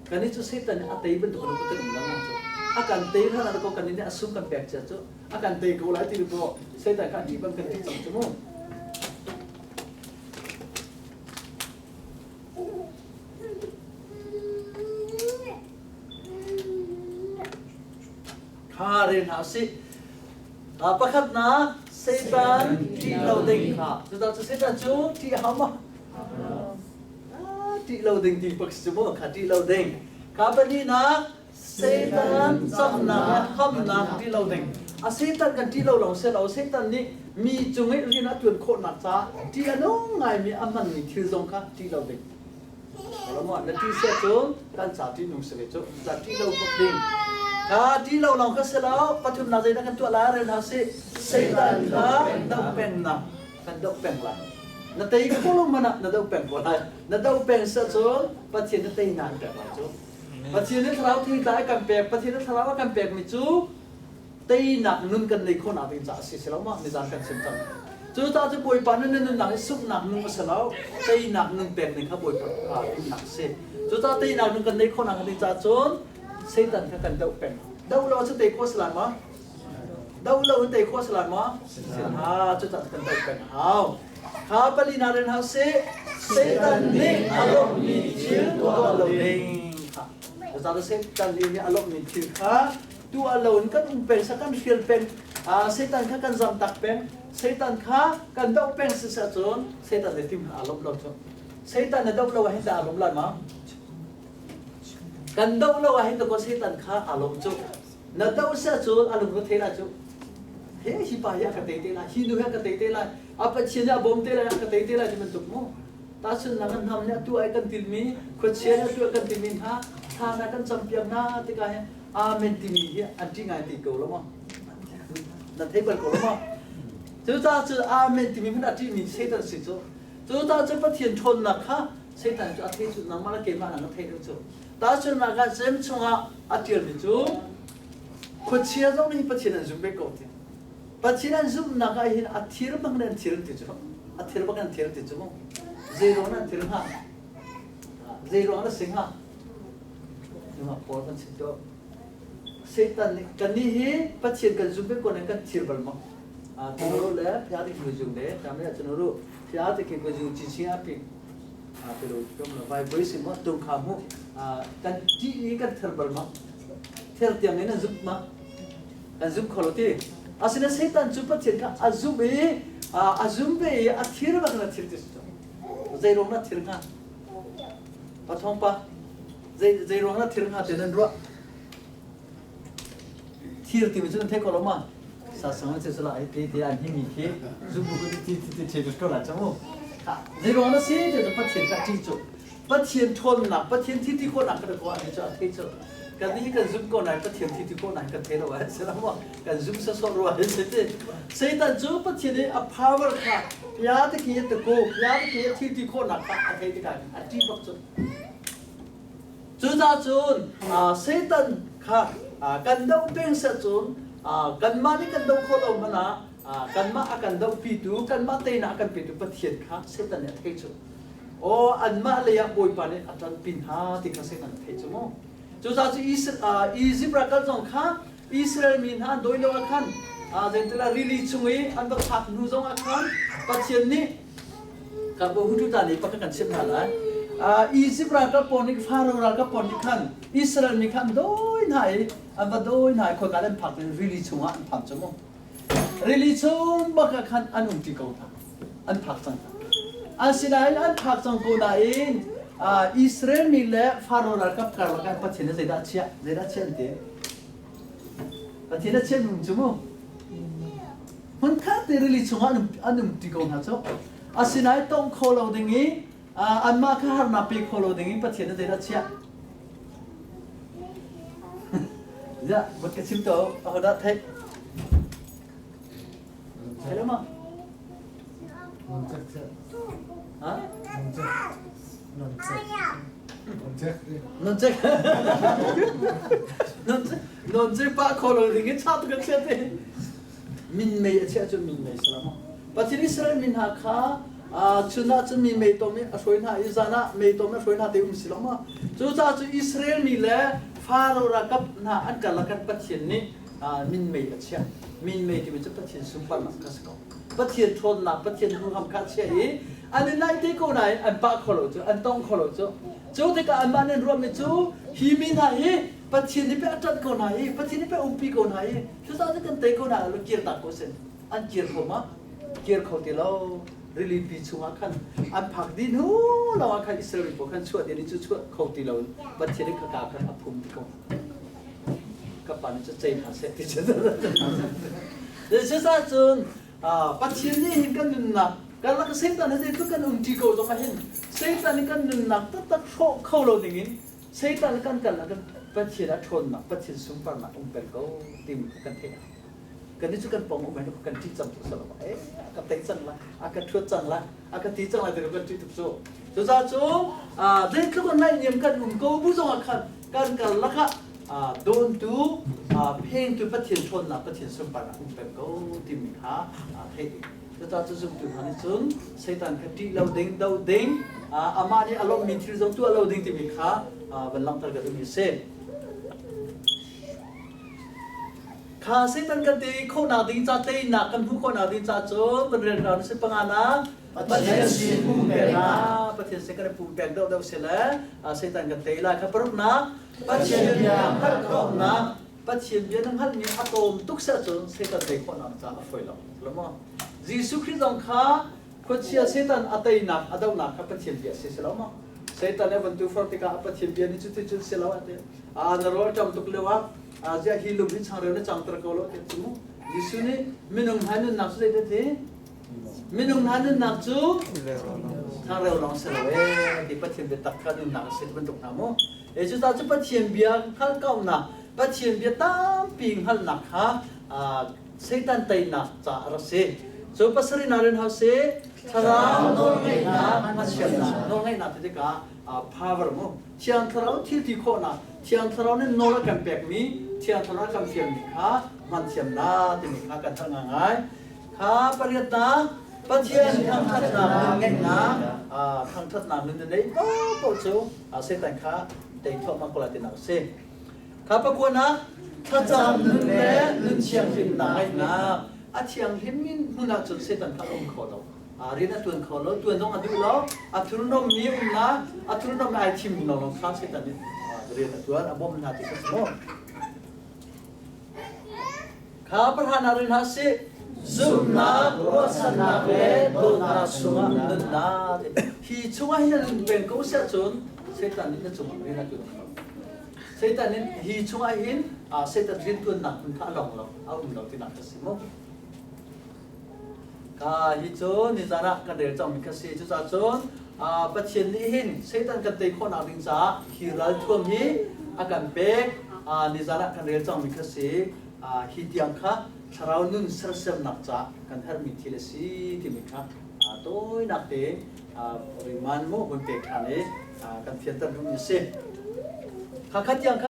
Kan nih cu Satan nih a tei bantuk in kan um lengmang cu. A kan tei hlan ah ko kan nih a sung kan pek cia cu. A kan tei ko lai ti ko Satan kha a ṭih bang kan ṭih cang cu mu. Kha rel hna usih. Pakhatnak Satan ṭih lo ding kha. Cucaah cu Satan cu ṭih a hau maw? Ṭih lo ding ti pak si mu kha ṭih lo ding. Kha pahnihnak Satan camnak le hamnak ṭih lo ding. A Satan kan ṭih lo lawng si lo Satan nih mi cung i rian a ṭuan khawhnak caah ṭih a nung ngaimi a hmanmi thil zong kha ṭih lo ding. Na ṭih si ahcun kan ca ṭihnung si ve cu. Ca ṭih lo bak ding. Kha ṭih lo lawng kha si lo. Pathumnak zeidah kan tuah lai rel hna sih. Satan kha doh pengnak kan doh peng lai. Na tei kho lo man ah na doh peng ko lai. Na doh peng si ahcun Pathian na tei naan pek lai cu. Pathian nih thlarau thiltlai a kan pek. Pathian nih thlarau a kan pekmi cu teinak nun kan nei khawhnak ding caah a si si lo ma nizan kan chim cang cucaah cu bawipa nun na nunnak hi sunghnak nun a si lo teinak nun pek ning kha bawipa duhnak a si cucaah teinak nun kan nei khawhnak ding caah cun Satan kha kan doh peng doh lo cu tei khawh si lai ma doh lo in tei khawh si lai ma ha cucaah kan doh peng hau kha pali na ren hau si Satan nih a lawmhmi thil tuah lo ding kha cucaah Satan nih a lawmhmi thil kha tuah lo in kan um peng sa kan hrial peng Satan kha kan zamtak peng Satan kha kan doh peng si seh cun Satan le tim aa lawm lo cu Satan na doh lo ah hin dah aa lawm lai ma kan doh lo ah hin ko Satan kha aa lawm cu na doh seh cun a lung na thei lai cu he hi pa hi a ka tei te lai hi nu hi a ka tei te lai a pathian nih a bawm te lai a ka tei te lai ti bantuk mu tahchunhnak kan hnam nih atu ai kan tilmi khuachia nih atu ai kan tilmi hna thla na kan campiak hna tikah hin Amen timi hi an ṭih ngai ti ko lo maw? Na thei bal ko lo maw? Cucaah cu Amen timi hmanh a ṭihmi Satan si cu. Cucaah cu Pathian ṭhawnnak kha Satan cu a thei cu nangmah le keimah nang na thei deuh cu. Tahchunhnak ah Jeim chungah a ṭialmi cu khuachia zong nih Pathian an zum ve ko ti. Pathian an zumhnak ah hin a thir bang in an thir ti cu. A thir bang in an thir ti cu mu. Zei ruang an thir hnga? Zei ruang na si hnga? Nungak pawl kan si to. Satan nih kannih hi Pathian kan zum ve ko nen kan thir bal maw? Tunu le phia ti ku zum le tam le tunu ru phia ti ki ku zu chi chi api pero tom lo vai boi si mo tung kha mu kan ti i kan ther bal ma ther tiang in an zum ma kan zum kho lo ti asina Satan cu Pathian kha a zum i a zum ve i a thir bak na thir ti zei ruang na thir hnga Pathawng pa, zei zei ruang dah thir hnga te nan ruah? Thir timi cu nan theih ko lo ma? Sa sang an sala ai te te an hi mi khi zu bu ko ti ti ti ti ko la chamu. Zei ruang na si te cu Pathian ka ṭi cu. Pathian ṭhawnnak, Pathian thi ti khawhnak ka ko an cu a thei cu. Kan nih kan zum ko nain Pathian thi ti khawhnak kan thei lo ai si lo ma? Kan zum sawsawh rua hin si ti. Satan cu Pathian i a power kha pia te ki te ko pia te ki thil ti khawhnak kha a thei tikah a ṭih bak cu. Cucaah cun Satan kha kan doh peng seh cun kanmah nih kan doh khawh lo hmanh ah kanmah a kan dohpitu kanmah teinak a kan petu Pathian kha Satan nih a thei cu. Aw anmah lei ah Bawipa nih a ṭanpi hna ti kha Satan a thei cu mu. Cucaah cu Izipt ral zong kha Israel mi hna an dawi lio ah khan zeitilah rili chung i an va phak hnu zong ah khan Pathian nih ka hutu ta nih pakhat kan chimh hna lai. Izipt ralkap pawl nih Faro ralkap pawl nih khan Israel mi kha an dawi hna i an va dawi hna i khoika an phak in rili chungah an phak cu mu. Rili chung bak ah khan an um ti ko hna. An phak cang hna. Asinain an phak cang ko nain Israel mi le Faro ralkap karlak ah Pathian nih zeidah a chiah? Zeidah a chiah an ti? Pathian a chiah mi cu mu. Hmunkhat te rili chungah an um ti ko hna cu. Asinain tong kho lo ding i anmah kha harnak pe kho lo ding in Pathian nih zeidah a chiah? Ya, vot ka chim to, ahodah theih? Hello ma. Ha? Non check. Non check. Non check pa kho lo ding in cha tu kan chia te. Min mei a chia cu min mei salam. Pathian Israel min hna kha chun ah cun mi mei tom i a hruai hna i zan ah mei tom a hruai hna te um si lo ma. Cucaah cu Israel mi le Faro ralkap hna an karlak kan Pathian nih minmei a chiah. Minmei timi cu Pathian sunparnak kha si ko. Pathian ṭhawnnak, Pathian huham kha a chiah i an i naih te ko nain an pah kho lo cu, an tong kho lo cu. Cu tikah anmah nih an ruahmi cu hi mi hna hi Pathian nih pei a ṭanh ko hna i Pathian nih pei a umpi ko hna i cucaah cun kan tei ko hna lo kirtak ko sin. An kir kho ma? Kir kho ti lo. Rilipi chungah khan an phak dih hnu lawngah khan Israel mi pawl khan chuah ding cu chuah kho ti lo in Pathian nih khaka khan a phum ti ko. Ka pa nih cu cei hna seh ti cu. Cucaah cun Pathian nih hin kan nunnak kan lak Satan he zeitluk kan umṭi ko zong ah hin Satan nih kan nunnak taktak hrawh kho lo dingin Satan kan kal ah kan Pathian ah ṭhawnnak Pathian sunparnak um peng ko timi kha kan theih kan nih cu kan pong um kan ṭih cang tuk salo eh a ka tei cang la a ka ṭhuat cang la a ka ti cang la ti kan ṭih tuk cu cucaah cu zeitluk in naihniam kan um ko bu zong ah khan kan karlak ah dawntu phengtu Pathian ṭhawnnak Pathian sunparnak um peng ko timi kha theih ding cucaah cu zumtu hna nih cun Satan kha ṭih lo ding do ding amah nih a lawmhmi thil zong tuah lo ding timi kha van langhter ka duhmi a si. Kha Satan kan ti khawhnak ding ca teinak kan hmuh khawhnak ding ca cun kan rel hna si panga na Pathian sin pumpeknak Pathian sin kan pumpek deuh deuh si le Satan kan tei lai kha paruknak Pathian bia hngalh khawhnak Pathian bia na hngalhmi a tlawm tuk si ahcun Satan tei khawhnak ca a fawi lo lo maw Jesuh Khrih zong kha khuachia Satan a teinak a dohnak kha Pathian bia si si lo maw Satan a van tu for tikah a Pathian bia nih cuticun si lo a ti a na rawl ṭam tuk lio ah ziah hi lung hi changreu na cangter ko lo ti cu Jesuh nih minung hna nunnak cu zeidah ti minung hna nunnak cu changreu lawng si lo ee ti Pathian biatak kha nunnak a si bantuk hna mu e cucaah cu Pathian bia hngalhkauhnak Pathian bia tampi hngalhnak kha Satan teinak ca a rak si cu pasarih na rin hau si thlarau nawlngeihnak hmachiatnak nawlngeihnak ti tikah power mu Thiang Thlarau thil ti khawhnak Thiang Thlarau nih nawl a kan pekmi Thiang Thlarau a kan fialmi kha hman thiamnak timi kha kan herh ngaingai. Kha pariatnak Pathian thangṭhatnak nun ngeihnak thangṭhatnak nun na neih paohpaoh cu Satan kha tei thluahmah ko lai tinak a si. Kha pakuanak thlacam nun le nun thianghlimnak ngeihnak a thianghlimmi hmun ahcun Satan kha a um kho lo. Rian a tuan kho lo tuan zong a duh lo a thurhnawmmi umnak a thurhnawmmi ai thimmi lawnglawng kha Satan nih rian a tuan a bawmh hna ti kha si mu kha pahra nak rin hna sih zumhnak ruahchannak le dawtnak chungah nunnak hi chungah hin na nun peng ko si ahcun Satan nih na cungah rian a tuan kho Satan nih hi chungah hin Satan riantuannak hmun kha a long lo a um lo tinak kha si mu Ka hi cu nizan ah kan rel cangmi kha si. Cucaah cun Pathian nih hin Satan kan tei khawhnak ding caah hi ralthuam hi a kan pek. Nizan ah kan rel cangmi kha si. Hi tiang kha thlarau nun sersiamnak caah kan herhmi thil a si timi kha tawinak tein riman mu hun pek ṭhan i kan fianter duhmi a si. Kha kha tiang kha.